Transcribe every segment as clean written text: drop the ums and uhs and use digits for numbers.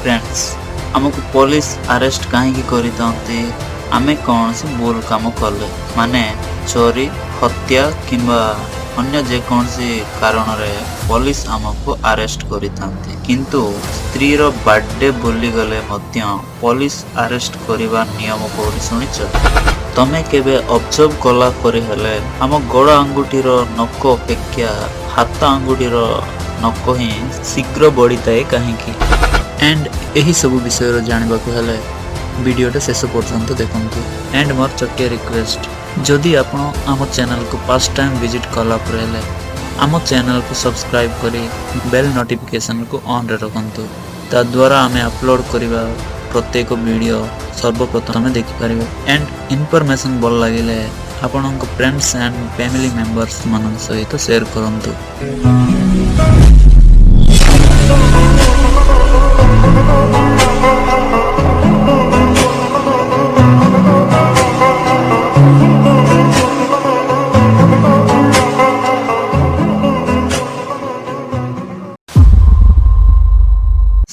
Friends, ଆମକୁ police arrest କାହିଁକି କରିଥାନ୍ତି? ଆମେ କୌଣସି ଭୁଲ କାମ କଲେ, ମାନେ ଚୋରି, ହତ୍ୟା କିମ୍ବା ଅନ୍ୟ ଯେକୌଣସି କାରଣରେ ପୋଲିସ ଆମକୁ ଆରେଷ୍ଟ କରିଥାନ୍ତି। କିନ୍ତୁ ସ୍ତ୍ରୀର ବାର୍ଥଡେ ଭୁଲିଗଲେ ମଧ୍ୟ ପୋଲିସ ଆରେଷ୍ଟ କରିବା ନିୟମ କୋଉଠି ଶୁଣିଛ? ତମେ କେବେ ଅବଜର୍ଭ କଲା ପରି ହେଲେ ଆମ ଗୋଡ଼ ଆଙ୍ଗୁଠିର ନଖ ଅପେକ୍ଷା ହାତ ଆଙ୍ଗୁଠିର ନଖ ହିଁ ଶୀଘ୍ର ବଢ଼ିଥାଏ କାହିଁକି? ଆଣ୍ଡ ଏହି ସବୁ ବିଷୟରେ ଜାଣିବାକୁ ହେଲେ ଭିଡ଼ିଓଟା ଶେଷ ପର୍ଯ୍ୟନ୍ତ ଦେଖନ୍ତୁ। ଆଣ୍ଡ ମୋର ଛୋଟିଆ ରିକ୍ୱେଷ୍ଟ, ଯଦି ଆପଣ ଆମ ଚ୍ୟାନେଲକୁ ଫାର୍ଷ୍ଟ ଟାଇମ୍ ଭିଜିଟ୍ କଲା ପରେ ହେଲେ ଆମ ଚ୍ୟାନେଲକୁ ସବସ୍କ୍ରାଇବ୍ କରି ବେଲ୍ ନୋଟିଫିକେସନକୁ ଅନ୍ରେ ରଖନ୍ତୁ। ତାଦ୍ୱାରା ଆମେ ଅପଲୋଡ଼ କରିବା ପ୍ରତ୍ୟେକ ଭିଡ଼ିଓ ସର୍ବପ୍ରଥମେ ଦେଖିପାରିବେ। ଆଣ୍ଡ ଇନଫର୍ମେସନ୍ ଭଲ ଲାଗିଲେ ଆପଣଙ୍କ ଫ୍ରେଣ୍ଡସ୍ ଆଣ୍ଡ ଫ୍ୟାମିଲି ମେମ୍ବର୍ସ ମାନଙ୍କ ସହିତ ସେୟାର କରନ୍ତୁ।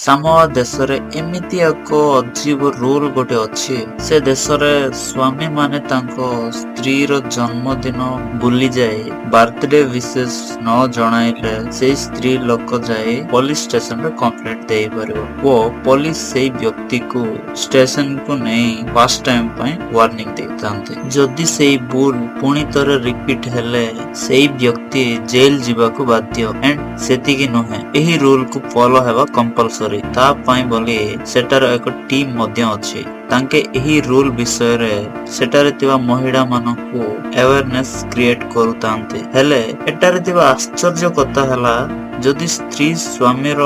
ସାମୋଆ ଦେଶରେ ଏମିତି ଏକ ଅଜୀବ ରୁଲ ଗୋଟେ ଅଛି। ସେ ଦେଶରେ ସ୍ୱାମୀମାନେ ତାଙ୍କ ସ୍ତ୍ରୀର ଜନ୍ମଦିନ ଭୁଲିଯାଇ ବାର୍ଥଡେ ୱିଶେସ୍ ନ ଜଣାଇଲେ ସେଇ ସ୍ତ୍ରୀ ଲୋକ ଯାଇ ପୋଲିସ ଷ୍ଟେସନରେ କମ୍ପ୍ଲେଣ୍ଟ ଦେଇପାରିବ ଓ ପୋଲିସ ସେଇ ବ୍ୟକ୍ତିକୁ ଷ୍ଟେସନକୁ ନେଇ ଫାର୍ଷ୍ଟ ଟାଇମ ପାଇଁ ୱାର୍ଣ୍ଣିଂ ଦେଇଥାନ୍ତି। ଯଦି ସେଇ ଭୁଲ ପୁଣି ଥରେ ରିପିଟ ହେଲେ ସେଇ ବ୍ୟକ୍ତି ଜେଲ ଯିବାକୁ ବାଧ୍ୟ। ଆଣ୍ଡ ସେତିକି ନୁହେଁ, ଏହି ରୁଲକୁ ଫଲୋ ହେବା କମ୍ପଲସରି। ତା ପାଇଁ ବୋଲି ସେଟାର ଏକ ଟିମ୍ ମଧ୍ୟ ଅଛି। ତାଙ୍କେ ଏହି ରୁଲ ବିଷୟରେ ସେଠାରେ ଥିବା ମହିଳା ମାନଙ୍କୁ ଆୱାରନେସ୍ କ୍ରିଏଟ କରୁଥାନ୍ତି। ହେଲେ ଏଠାରେ ଥିବା ଆଶ୍ଚର୍ଯ୍ୟ କଥା ହେଲା, ଯଦି ସ୍ତ୍ରୀ ସ୍ୱାମୀର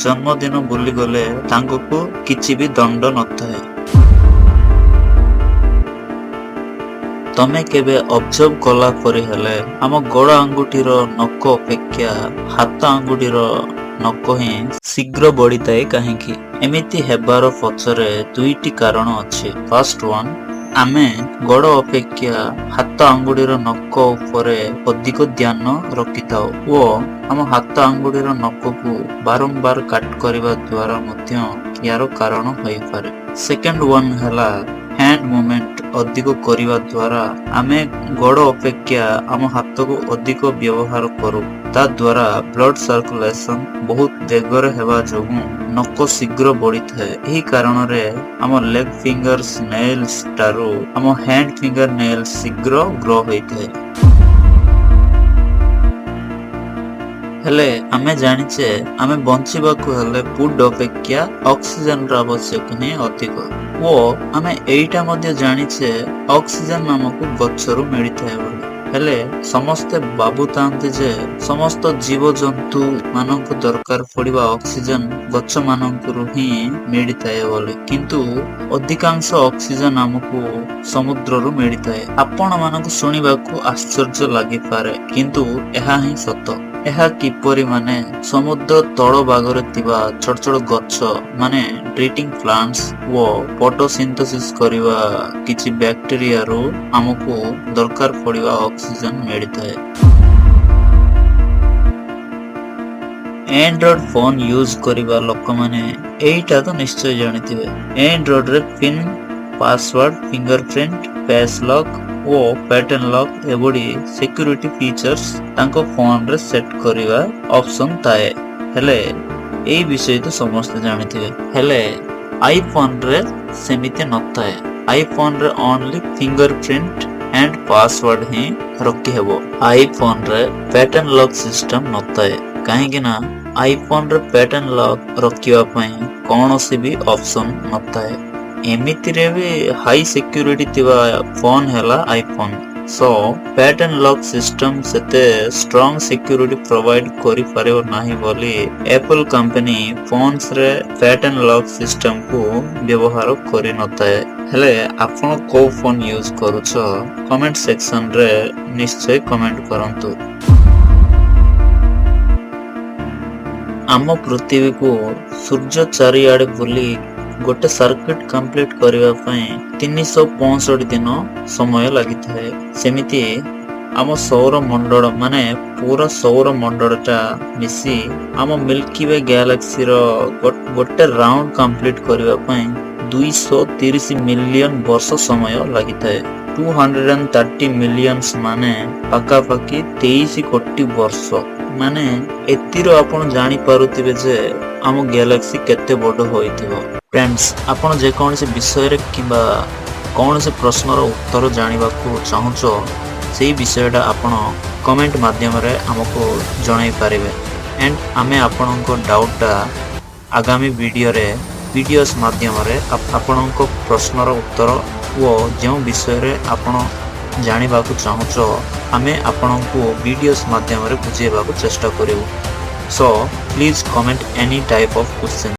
ଜନ୍ମଦିନ ଭୁଲିଗଲେ ତାଙ୍କକୁ କିଛି ବି ଦଣ୍ଡ ନଥାଏ। ତମେ କେବେ ଅବଜର୍ଭ କଲା ପରି ହେଲେ ଆମ ଗୋଡ଼ ଆଙ୍ଗୁଠିର ନଖ ଅପେକ୍ଷା ହାତ ଆଙ୍ଗୁଠିର ନଖ ହିଁ ଶୀଘ୍ର ବଢ଼ିଥାଏ କାହିଁକି? ଏମିତି ହେବାର ପଛରେ ଦୁଇଟି କାରଣ ଅଛି। ଫାର୍ଷ୍ଟ ୱାନ୍, ଆମେ ଗୋଡ଼ ଅପେକ୍ଷା ହାତ ଆଙ୍ଗୁଠିର ନଖ ଉପରେ ଅଧିକ ଧ୍ୟାନ ରଖିଥାଉ ଓ ଆମ ହାତ ଆଙ୍ଗୁଠିର ନଖକୁ ବାରମ୍ବାର କାଟ କରିବା ଦ୍ୱାରା ମଧ୍ୟ ଏହାର କାରଣ ହୋଇପାରେ। ସେକେଣ୍ଡ ୱାନ୍ ହେଲା, ହ୍ୟାଣ୍ଡ ମୁଭମେଣ୍ଟ ଅଧିକ କରିବା ଦ୍ୱାରା ଆମେ ଗୋଡ଼ ଅପେକ୍ଷା ଆମ ହାତକୁ ଅଧିକ ବ୍ୟବହାର କରୁ। ତା ଦ୍ୱାରା ବ୍ଲଡ ସାର୍କୁଲେସନ ବହୁତ ବେଗରେ ହେବା ଯୋଗୁଁ ନଖ ଶୀଘ୍ର ବଢ଼ିଥାଏ। ଏହି କାରଣରେ ଆମ ଲେଗ ଫିଙ୍ଗର୍ସ ନେଲ୍ସ ଠାରୁ ଆମ ହ୍ୟାଣ୍ଡ ଫିଙ୍ଗର ନେଲ୍ସ ଶୀଘ୍ର ଗ୍ରୋ ହୋଇଥାଏ। ହେଲେ ଆମେ ଜାଣିଛେ, ଆମେ ବଞ୍ଚିବାକୁ ହେଲେ ଫୁଡ ଅପେକ୍ଷା ଅକ୍ସିଜେନର ଆବଶ୍ୟକ ହିଁ ଅଧିକ ଓ ଆମେ ଏଇଟା ମଧ୍ୟ ଜାଣିଛେ, ଅକ୍ସିଜେନ ଆମକୁ ଗଛରୁ ମିଳିଥାଏ ବୋଲି। ହେଲେ ସମସ୍ତେ ଭାବୁଥାନ୍ତି ଯେ ସମସ୍ତ ଜୀବଜନ୍ତୁ ମାନଙ୍କୁ ଦରକାର ପଡିବା ଅକ୍ସିଜେନ ଗଛ ମାନଙ୍କରୁ ହିଁ ମିଳିଥାଏ ବୋଲି। କିନ୍ତୁ ଅଧିକାଂଶ ଅକ୍ସିଜେନ ଆମକୁ ସମୁଦ୍ରରୁ ମିଳିଥାଏ। ଆପଣ ମାନଙ୍କୁ ଶୁଣିବାକୁ ଆଶ୍ଚର୍ଯ୍ୟ ଲାଗିପାରେ, କିନ୍ତୁ ଏହା ହିଁ ସତ। ଏହା କିପରି? ମାନେ ସମୁଦ୍ର ତଳ ଭାଗରେ ଥିବା ଛୋଟ ଛୋଟ ଗଛ, ମାନେ ଡ୍ରିଫ୍ଟିଂ ପ୍ଲାଣ୍ଟସ ଓ ଫଟୋସିନ୍ଥେସିସ୍ କରିବା କିଛି ବ୍ୟାକ୍ଟେରିଆରୁ ଆମକୁ ଦରକାର ପଡିବା ଅକ୍ସିଜେନ ମିଳିଥାଏ। ଆଣ୍ଡ୍ରଏଡ ଫୋନ ୟୁଜ କରିବା ଲୋକମାନେ ଏଇଟା ତ ନିଶ୍ଚୟ ଜାଣିଥିବେ, ଆଣ୍ଡ୍ରଏଡରେ pin, password, fingerprint, face lock ଓ ପ୍ୟାଟର୍ନ ଲକ୍ ଏଭଳି ସିକ୍ୟୁରିଟି ଫିଚର୍ସ ତାଙ୍କ ଫୋନରେ ସେଟ୍ କରିବା ଅପସନ ଥାଏ। ହେଲେ ଏଇ ବିଷୟ ତ ସମସ୍ତେ ଜାଣିଥିବେ। ହେଲେ ଆଇଫୋନରେ ସେମିତି ନଥାଏ। ଆଇଫୋନରେ ଅନଲି ଫିଙ୍ଗରପ୍ରିଣ୍ଟ ଆଣ୍ଡ ପାସୱାର୍ଡ ହିଁ ରଖିହେବ। ଆଇଫୋନରେ ପ୍ୟାଟର୍ନ ଲକ୍ ସିଷ୍ଟମ ନଥାଏ, କାହିଁକି ନା ଆଇଫୋନରେ ପ୍ୟାଟର୍ନ ଲକ୍ ରଖିବା ପାଇଁ କୌଣସି ବି ଅପସନ ନଥାଏ। ଏମିତିରେ ବି ହାଇ ସିକ୍ୟୁରିଟି ଥିବା ଫୋନ ହେଲା iPhone. So pattern lock system ସେତେ ଷ୍ଟ୍ରଙ୍ଗ ସିକ୍ୟୁରିଟି ପ୍ରୋଭାଇଡ କରିପାରିବ ନାହିଁ ବୋଲି ଆପଲ କମ୍ପାନୀ ଫୋନ୍ସରେ ପ୍ୟାଟର୍ନ ଲକ୍ ସିଷ୍ଟମକୁ ବ୍ୟବହାର କରିନଥାଏ। ହେଲେ ଆପଣ କୋଉ ଫୋନ ୟୁଜ କରୁଛ, କମେଣ୍ଟ ସେକ୍ସନରେ ନିଶ୍ଚୟ କମେଣ୍ଟ କରନ୍ତୁ। ଆମ ପୃଥିବୀକୁ ସୂର୍ଯ୍ୟ ଚାରିଆଡେ ବୁଲି ଗୋଟେ ସାର୍କିଟ କମ୍ପ୍ଲିଟ କରିବା ପାଇଁ 365 ଦିନ ସମୟ ଲାଗିଥାଏ। ସେମିତି ଆମ ସୌରମଣ୍ଡଳ, ମାନେ ପୁରା ସୌରମଣ୍ଡଳଟା ମିଶି ଆମ ମିଲ୍କି we ଗ୍ୟାଲାକ୍ସିର ଗୋଟେ ରାଉଣ୍ଡ କମ୍ପ୍ଲିଟ୍ କରିବା ପାଇଁ 230 ମିଲିୟନ ବର୍ଷ ସମୟ ଲାଗିଥାଏ। 230 millions ମାନେ ପାଖାପାଖି 23 କୋଟି ବର୍ଷ। ମାନେ ଏଥିରୁ ଆପଣ ଜାଣିପାରୁଥିବେ ଯେ ଆମ ଗ୍ୟାଲାକ୍ସି କେତେ ବଡ଼ ହୋଇଥିବ। ଫ୍ରେଣ୍ଡସ୍, ଆପଣ ଯେକୌଣସି ବିଷୟରେ କିମ୍ବା କୌଣସି ପ୍ରଶ୍ନର ଉତ୍ତର ଜାଣିବାକୁ ଚାହୁଁଛ, ସେଇ ବିଷୟଟା ଆପଣ କମେଣ୍ଟ ମାଧ୍ୟମରେ ଆମକୁ ଜଣାଇ ପାରିବେ ଆଣ୍ଡ ଆମେ ଆପଣଙ୍କ ଡାଉଟଟା ଆଗାମୀ ଭିଡ଼ିଓରେ, ଭିଡ଼ିଓସ୍ ମାଧ୍ୟମରେ ଆପଣଙ୍କ ପ୍ରଶ୍ନର ଉତ୍ତର ଓ ଯେଉଁ ବିଷୟରେ ଆପଣ ଜାଣିବାକୁ ଚାହୁଁଛ, ଆମେ ଆପଣଙ୍କୁ ଭିଡ଼ିଓସ୍ ମାଧ୍ୟମରେ ବୁଝେଇବାକୁ ଚେଷ୍ଟା କରିବୁ। So please comment any type of question.